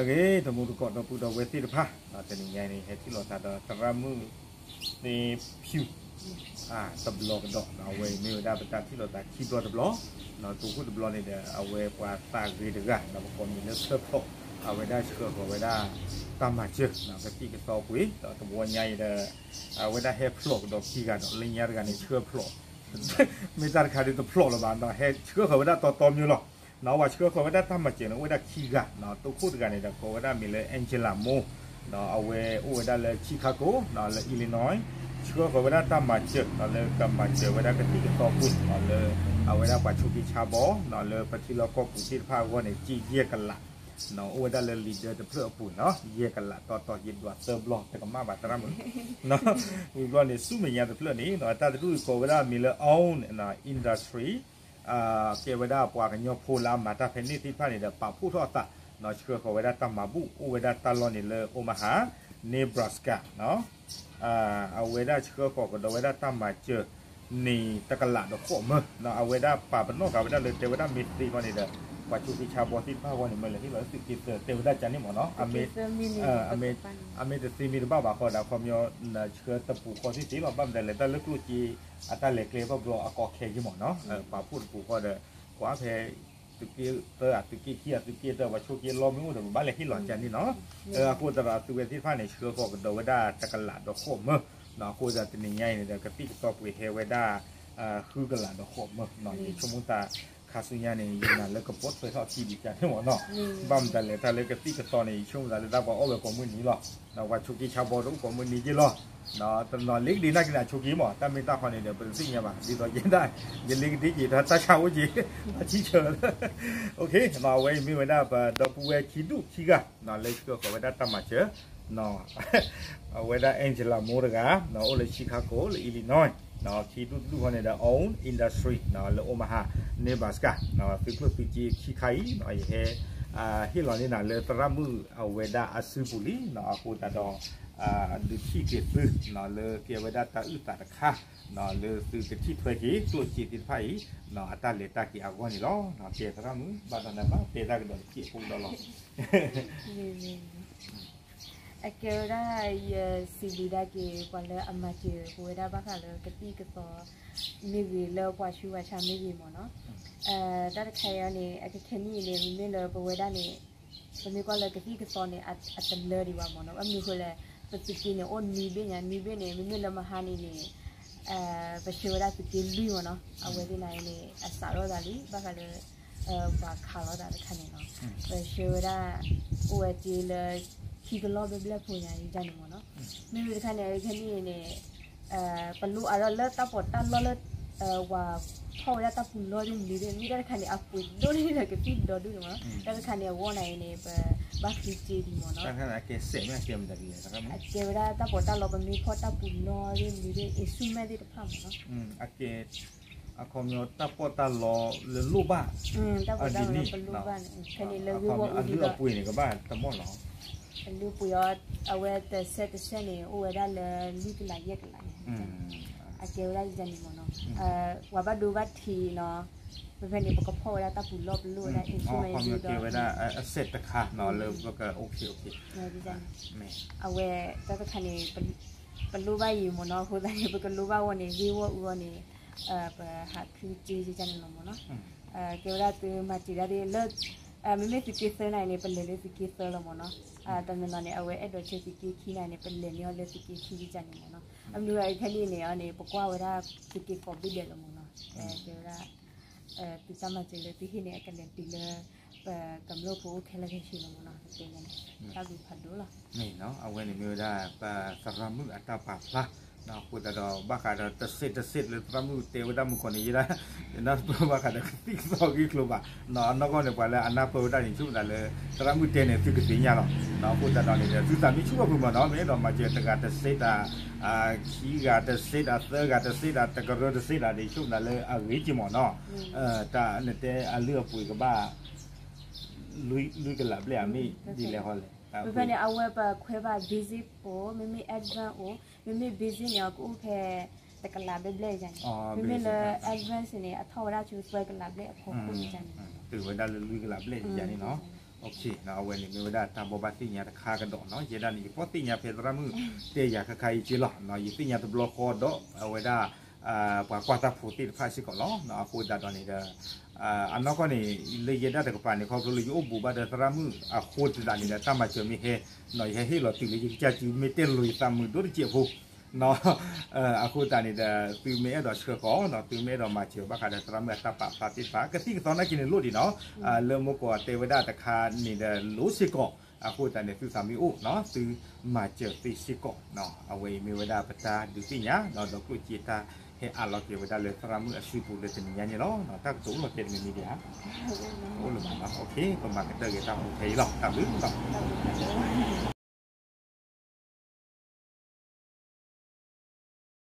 ဂ့ၤ တမူတကိးဒီပုၢ်ဒီဝဲၢ်သ့ၣ်တဖၣ် တနံၤညါအံၤန့ၣ် ဟဲထံၣ်လိာ်သးဒီးသရၣ်မုၣ်သ့ၣ်ဖၠူၣ် တဘျီကဒီး အဝဲမ့ၢ်ဝဲဒၣ်ပတၢ်ထံၣ်လိာ်သးခံဘျီတဘျီ တိခိၣ်တဘျီန့ၣ်ဒီး အဝဲပှၤသးဂ့ၤတဂၤ ဒီးပကိးမံၤလၢဆၢဖျိး အဝဲဒၣ်ဆှၢဃီၤဝဲဒၣ်တၢ်မၤစၢၤ ကသံၣ်ကသီပှ့ၤ ဒီးတဘျီညါအံၤဒီး အဝဲဒၣ်ဟဲဖျိးကဒီးခံဂၤဒီး လၢညါတဂၤန့ၣ်ဆှၢဖျိး မ့ၢ်တၢ်တခါဒ်တဖျိးလၢၤဘၣ် ဟဲဆှၢဃီၤဝဲဒၣ်တီတီမၢလီၤ ပှၤဆှၢဃီၤဝဲဒၣ်တၢ်မၤစၢၤန့ၣ် အိၣ်ဝဲဒၣ်ခံဂၤ တိခိၣ်တဂၤန့ၣ်ဒီးကိးဝဲဒၣ်မံၤလၢ Angela Moore ဒီးအဝဲအိၣ်ဝဲဒၣ်လၢ Chicago လၢ Illinois ဆှၢဃီၤဝဲဒၣ်တၢ်မၤစၢၤ လၢကမၤစၢၤဝဲဒၣ်ကသံၣ်ကသီပှ့ၤ လၢ အဝဲဒၣ်ပှၤဆိးက့ဆါဘီ လၢပထံလီၢ်ကီၢ်ပူၤသ့ၣ်တဖၣ်အဂီၢ်န့ၣ် စ့ယဲၢ်ကလး အိၣ်ဝဲဒၣ်လၢ leader တဖျၢၣ်အပူၤန့ၣ် ယဲၢ်ကလးတီတီ ယဒွးသၢဘျီ တကမၣ်ဘၣ်သရၣ်မုၣ် ဝံၤဘျီန့ၣ် ဆူမဲာ်ညါတဖျၢၣ်န့ၣ် တၢ်တဒူၣ်အံၤကိးဝဲဒၣ်မံၤလၢ Own Industry ကဲဝဲဒၣ်ပှၤကညီဖိလၢအမၤတၢ်ဖဲန့ၣ်သ့ၣ်တဖၣ်န့ၣ်ဒီး ပာ်ဖှိၣ်ထီၣ်အသး ဆှၢဃီၤဝဲဒၣ်တၢ်မၤဘူၣ် အိၣ်ဝဲဒၣ်တၢ်လီၢ်န့ၣ်လၢ Omaha Nebraska အဝဲဒၣ်ဆှၢဃီၤကဒီးဝဲဒၣ်တၢ်မၤစၢၤန့ၣ် တကလးဒီးဃိးမၢ အဝဲဒၣ်ပာ်ပနီၣ်ဃာ်ဝဲဒၣ်လၢတဲဝဲဒၣ်မ့ၢ်သ့ဃီန့ၣ်ဒီး ပှၤဆိးက့ဆါဘီသ့ၣ်တဖၣ်အဂီၢ်န့ၣ် မ့ၢ်လဲၤဟ့ၣ်လီၤလၢသုးက့သၢ တဲဝဲဒၣ်ကန့ၣ်မ့ၢ်နီၤ အမ့ၢ်တသ့မ့ၢ်တဘၣ်ဘၣ်ဃီဒီး ခီပညီ နဆှၢတပူၤဃီသ့ၣ်သ့ၣ်လီၤ ဘၣ်မတၤလဲၣ် တၢ်လၢကျိၣ်စ့ အတၢ်လဲၤကျဲဘၣ်ဘျီအကီခဲယ့ၢ်မ့ၢ်နီၤ ပာ်ဖှိၣ်တပူၤဃီဒီး ကွၢ်ဖဲ သုးက့သၢ အသုးက့ခံ အသုးက့သၢ ပှၤဆိးက့လီမ့ၢ်အိၣ်ဒီး ပဘၣ်လဲၤဟ့ၣ်လီၤကန့ၣ်နီၤ အဃိသတးဒီး အသုဝဲသ့ၣ်တဖၣ်န့ၣ် ဆှၢဃီၤကဒီးဝဲဒၣ်တကလးဒီးဃိးမၢ အဃိသတးဒီးတနံၤညါအံၤန့ၣ်ဒီး ကသံၣ်ကသီပှ့ၤဟဲဝဲဒၣ် ဃုကလးဒီးဃိးမၢ ယဆိကမိၣ်သး ခါဆူညါန့ၣ် ယနာ်လၢကပိာ်ထွဲထီၣ်အခံဒံးကန့ၣ်မ့ၢ်နီၤ ဘၣ်မတၤလဲၣ် တၢ်လၢကသံၣ်ကသီန့ၣ် ယဆိကမိၣ်သးလၢတၢ်ပှၤအီၣ်ဝဲကိးမုၢ်နံၤလီၤ ပှၤဆိးက့ဆါဘီတအိၣ်ကိးမုၢ်နံၤက့ၢ်လီၤ တနီၤလ့ကဒ့နာ်က့ၤန့ၣ် အဆိးက့မး တၢ်မ့ၢ်တၢ်ခီန့ၣ်ဒီး ပတသ့ၣ်ညါဘၣ် ဒ်သိးယဲဒၣ် ယလ့ကဒ့က့ၤ တၢ်ဆါအိၣ်က့ၤ တၢ်ထံဆၢ အဝဲအံၤမ့ၢ်ဝဲဒၣ်ပဒီပုၢ်ဝဲၢ်ခံဒူၣ်ခံဂၤ လၢဆှၢဃီၤဝဲဒၣ်တၢ်မၤစၢၤ အဝဲဒၣ် Angela Moore တဂၤ အိၣ်လၢ Chicago လၢ Illinois ခံဒူၣ်တဒူၣ်ဃီန့ၣ်ဒီး Own Industry လၢ Omaha Nebraska သုးကျိၣ်သုးစ့ခံခါအံၤ ယဟဲ ဟ့ၣ်လီၤန့ၢ်နၤလၢသရၣ်မုၣ်အဝဲဒၣ်အစုပူၤလံ အဃိသတးဒီး ဒုးထံၣ်က့ၤသု လၢကဲဝဲဒၣ်တၢ်အုၣ်သးတခါ လၢသုကထံၣ်ထွဲက့ၤကျိၣ်စ့သ့ၣ်တဖၣ်အံၤ အတၢ်လဲၤတၢ်က့ၤအဂီၢ်န့ၣ်လီၤ ကဲသရၣ်မုၣ် ဘၣ်ဒီးနဘၣ်တဲတၢ်ကဒီးတက့ၢ်ဖိဒီးလီၤ အကဲဝဲဒၣ် ယစံးဘျုးဒၣ်က့ၤ ပှၤလၢအမၤစၢၤပဝဲဒၣ်ဘၣ်ဃးလၢကသံၣ်ကသီ မ့ၢ်ဂ့ၤလၢပှၤဆူးပှၤဆါမ့ၢ်ဂ့ၤမ့ၢ်နီၤ တၢ်တခါအံၤန့ၣ် အခဲခဲနံၣ်အံၤန့ၣ် မ့မ့ၢ်လၢပဝဲဒၣ်န့ၣ် ပမ့ၢ်ကွၢ်လၢကသံၣ်ကသီန့ၣ် အတလၢဒံးဘၣ်မ့ၢ်နီၤ ဘၣ်မနုၤအဃိလဲၣ် ပသုးက့န့ၣ် အိၣ်နွံဘ့ၣ်ညါ နွံဘ့ၣ်န့ၣ် မ့မ့ၢ်လၢမဟါန့ၣ်န့ၣ် ပဆှၢဝဲဒၣ်သုးက့လွံၢ်မ့ၢ်နီၤ အဝဲသ့ၣ်န့ၣ်န့ၣ် အစးထီၣ်သးလံ ဘၣ်ဃးလၢ ပှၤခးလိာ်သးတခါန့ၣ်နီၤ ပဆှၢဝဲဒၣ် အိၣ်ဝဲက့ၤလၢ ခံကလီၢ်ဘျဲၣ်ဘျဲၣ်ဖိညါယကန့ၣ်မ့ၢ်နီၤ မ့မ့ၢ်တခါန့ၣ် ခဲနံၣ်အံၤန့ၣ် ပလိၣ်အါထီၣ်လၢတၢ်ပီးတၢ်လီလၢ ပှၤဖီၣ်ဝဲဒၣ်တၢ်ပူၤလီသ့ၣ်မနုၤသ့ၣ် မ့ၢ်တၢ်တခါန့ၣ် အပှ့ၤဒိၣ်န့ၣ်ဒီးကသံၣ်ဒီဒူၣ်န့ၣ်မ့ၢ်နီၤ တၢ်တခါန့ၣ် အဂီၢ်န့ၣ်အံၤန့ၣ် ပဘၣ်ဃုစ့ဒံးမ့ၢ်နီၤ အကဲဝဲဒၣ်တၢ်ပီးတၢ်လီ ပမ့ၢ်ဖီၣ်တၢ်ပူၤလီသ့ၣ်မနုၤသ့ၣ် instrument သ့ၣ်တဖၣ်မ့ၢ်နီၤ အခီပညီတၢ်ပီးတၢ်လီလၢလိၣ်ဘၣ် တၢ်ပီးတၢ်လီပလိၣ်ဘၣ်န့ၣ် ခဲန့ၣ်လၢဂ့ၢ်ဝီအူဒံးဒီး အလုၢ်အပှ့ၤန့ၣ်ကဘၣ်တမီၢ်လီၤ အလုၢ်အပှ့ၤအီၤ အဝဲတစဲးတစဲးန့ၣ် အိၣ်ဝဲဒၣ်လၢလွံၢ်ကလးယဲၢ်ကလးန့ၣ် အကဲဝဲဒၣ်ယန့ၣ်မ့ၢ်နီၤ ပှၤဘၣ်ဒိဘၣ်ထံးနီၤ ဖဲဖဲန့ၣ် ပကဖီၣ်ဝဲဒၣ်တၢ်ပူၤလီပလိၣ်ဝဲဒၣ် instrument ဝဲဒၣ် အစဲးတခါလၢပက အဝဲတၢ်တခါန့ၣ် ပလိၣ်ဘၣ်အံၤမ့ၢ်နီၤ အဃိသတးန့ၣ် ပကလိၣ်ဘၣ်ဝဲန့ၣ် ဂ့ၢ်ဝီအူအီၤန့ၣ် ပဟးဖုစ့ယန့ၣ်လီၤမ့ၢ်နီၤ ကဲဝဲဒၣ်သုမၤစၢၤဒၣ်သ့ၣ်လၢ မ့မ့ၢ်သုးက့သၢန့ၣ်န့ၣ် ပလဲၤလၢသုးက့သၢလီၤမ့ၢ်နီၤ တနီၤနီၤန့ၣ် အဝဲအဲၣ်ဒိးဆှၢသုးက့ခံန့ၣ်န့ၣ် ပလဲၤန့ၢ်အီၤလၢသုးက့ခံယန့ၣ်မ့ၢ်နီၤ အမနုၤအခဲနံၣ်န့ၣ်အီၤန့ၣ် ပကွၢ်ဝဲဒၣ်သုးက့ကိးဘ့ၣ်ဒဲးလီၤမ့ၢ်နီၤ ကဲဝဲဒၣ် သုတၢ်မၤစၢၤလၢသုဟ့ၣ်န့ၣ် အကလဲၤတုၤလၢ ပကမျၢၢ်ဖိအိၣ်ခဲလၢာ်ခဲဆ့လီၤမ့ၢ်နီၤ တဲညါန့ၣ် တၢ်ဘျုးဖးဒိၣ်လီၤ မ့ၢ်နီၤ အဝဲန့ၣ်မ့ၢ်ဝဲဒၣ် ပသရၣ်မုၣ်အတၢ်ပာ်ဖျါ အဃိသတးဒီး ဘၣ်ဃးဒီးတစဲးတစဲးလၢသရၣ်မုၣ်တဲဝဲဒၣ်မုၢ်ကီၢ်န့ၣ် ယဲဒၣ် ယနၢ်ပၢၢ်ဘၣ်ဃးဒီးကသံၣ်ကသီဂ့ၢ်ကျိၤဘၣ် အနီၢ်ကီၢ်န့ၣ် ပှၤလၢအနၢ်ပၢၢ်ဝဲဒၣ်န့ၣ် ဆိကမိၣ်သးလၢ သရၣ်မုၣ်တဲန့ၣ် သုကသ့ၣ်ညါလီၤ အဃိသတးဒီးန့ၣ်ဒီး သုသးမ့ၢ်ဆူၣ်ဘၣ်ဖုးမ့ၢ်နီၤ မ့ၢ်အဲၣ်ဒိးမၤစၢၤတဂၤတစဲးတၢ် ခံဂၤတစဲးတၢ် သၢဂၤတစဲးတၢ် တကရၢတစဲးတၢ်န့ၣ် ဆိကမိၣ်သးလၢအဂ့ၤက့ၤမ့ၢ်နီၤ တၢ်နတဲအလုၢ်အပှ့ၤကဘၣ် လွံၢ်ကလးဘျဲၣ်အမ့ၢ်ဒ်လဲၣ်ဟီလဲၣ် ဖဲဖဲန့ၣ် အဝဲပခွဲးဘၣ် basic အိၣ် မ့မ့ၢ် advance အိၣ် မ့မ့ၢ် basic န့ၣ် အကအိၣ်ဖဲ တကလးဘျဲၣ်ဘျဲၣ်ယန့ၣ် မ့မ့ၢ်လၢ advance န့ၣ် အထီၣ်ဝဲဒၣ်ဆူသၢကလးဘျဲၣ်အဖီခိၣ်ယန့ၣ် တုၤဝဲဒၣ်လၢလွံၢ်ကလးဘျဲၣ်ယန့ၣ်နီၤ အဝဲန့ၣ်မ့ၢ်ဝဲဒၣ်တၢ်ဘိးဘၣ်သ့ၣ်ညါတခါကဒီးနီၤ, ယဲဒၣ်န့ၣ် ယဖီၣ်သ့ၣ်ညါဖဲသရၣ်မုၣ်တဲယၤခါခါအံၤက့လီၤ, ယသ့ၣ်ညါတဘျီဃီဒီး အဝဲဒၣ် ပှၤကွၢ်တၢ်ဖိသ့ၣ်တဖၣ်စ့ၢ်ကီးလီၤ. အဃိသတးဒီးန့ၣ်ဒီး အနီၢ်ကီၢ်န့ၣ် လၢယဲဒၣ်တကပၤန့ၣ် ခီဖျိလၢယအိၣ်ဘူးဘၣ်ဒီးသရၣ်မုၣ်အဃိသတးန့ၣ်ဒီး တၢ်မၤစၢၤမ့ၢ်ဟဲ ယဟဲဟ့ၣ်လီၤတုၤလၢယကစၢ်စုမ့ၢ်တဲလိာ်ယသးမုာ်ဒိၣ်တစဲးဖိ အဃိသတးန့ၣ်ဒီး သုမ့ၢ်အဲၣ်ဒိးဆှၢဃီၤနီၤ, သုမ့ၢ်အဲၣ်ဒိးမၤစၢၤဘၣ်ဃးဒီးသရၣ်မုၣ်အတၢ်ပာ်ဖျါသ့ၣ်တဖၣ် ကသံၣ်ကသီနာ်က့န့ၣ်လိၣ်ဒံးနီၤ, လၢမိၢ်ကီၢ်တဲဝဲဒၣ်တခါန့ၣ်ဒီးလိၣ်စ့ၢ်ကီး, အဃိသတးန့ၣ် သုသးမ့ၢ်အိၣ်နီၤ သုမၤစၢၤသ့စ့ၢ်ကီး, အဝဲအံၤမ့ၢ်ဝဲဒၣ်ပတၢ်ဒုးသ့ၣ်ညါ ဒီးကျိၣ်စ့တၢ်ဟဲအးလီၤက့ၤဝဲဒၣ်လၢသရၣ်မုၣ်အစုပူၤလၢတနံၤညါန့ၣ်လီၤ. တၢ်ကတိၤအိၣ်လီၤတဲာ်တမံၤမံၤဒံးဧါ, အိၣ်လၢၤဘၣ်နီၤ, ပမၤကတၢၢ်က့ၤတၢ်ဖိခဲအံၤလီၤ, တၢ်ဘျုးလီၤ.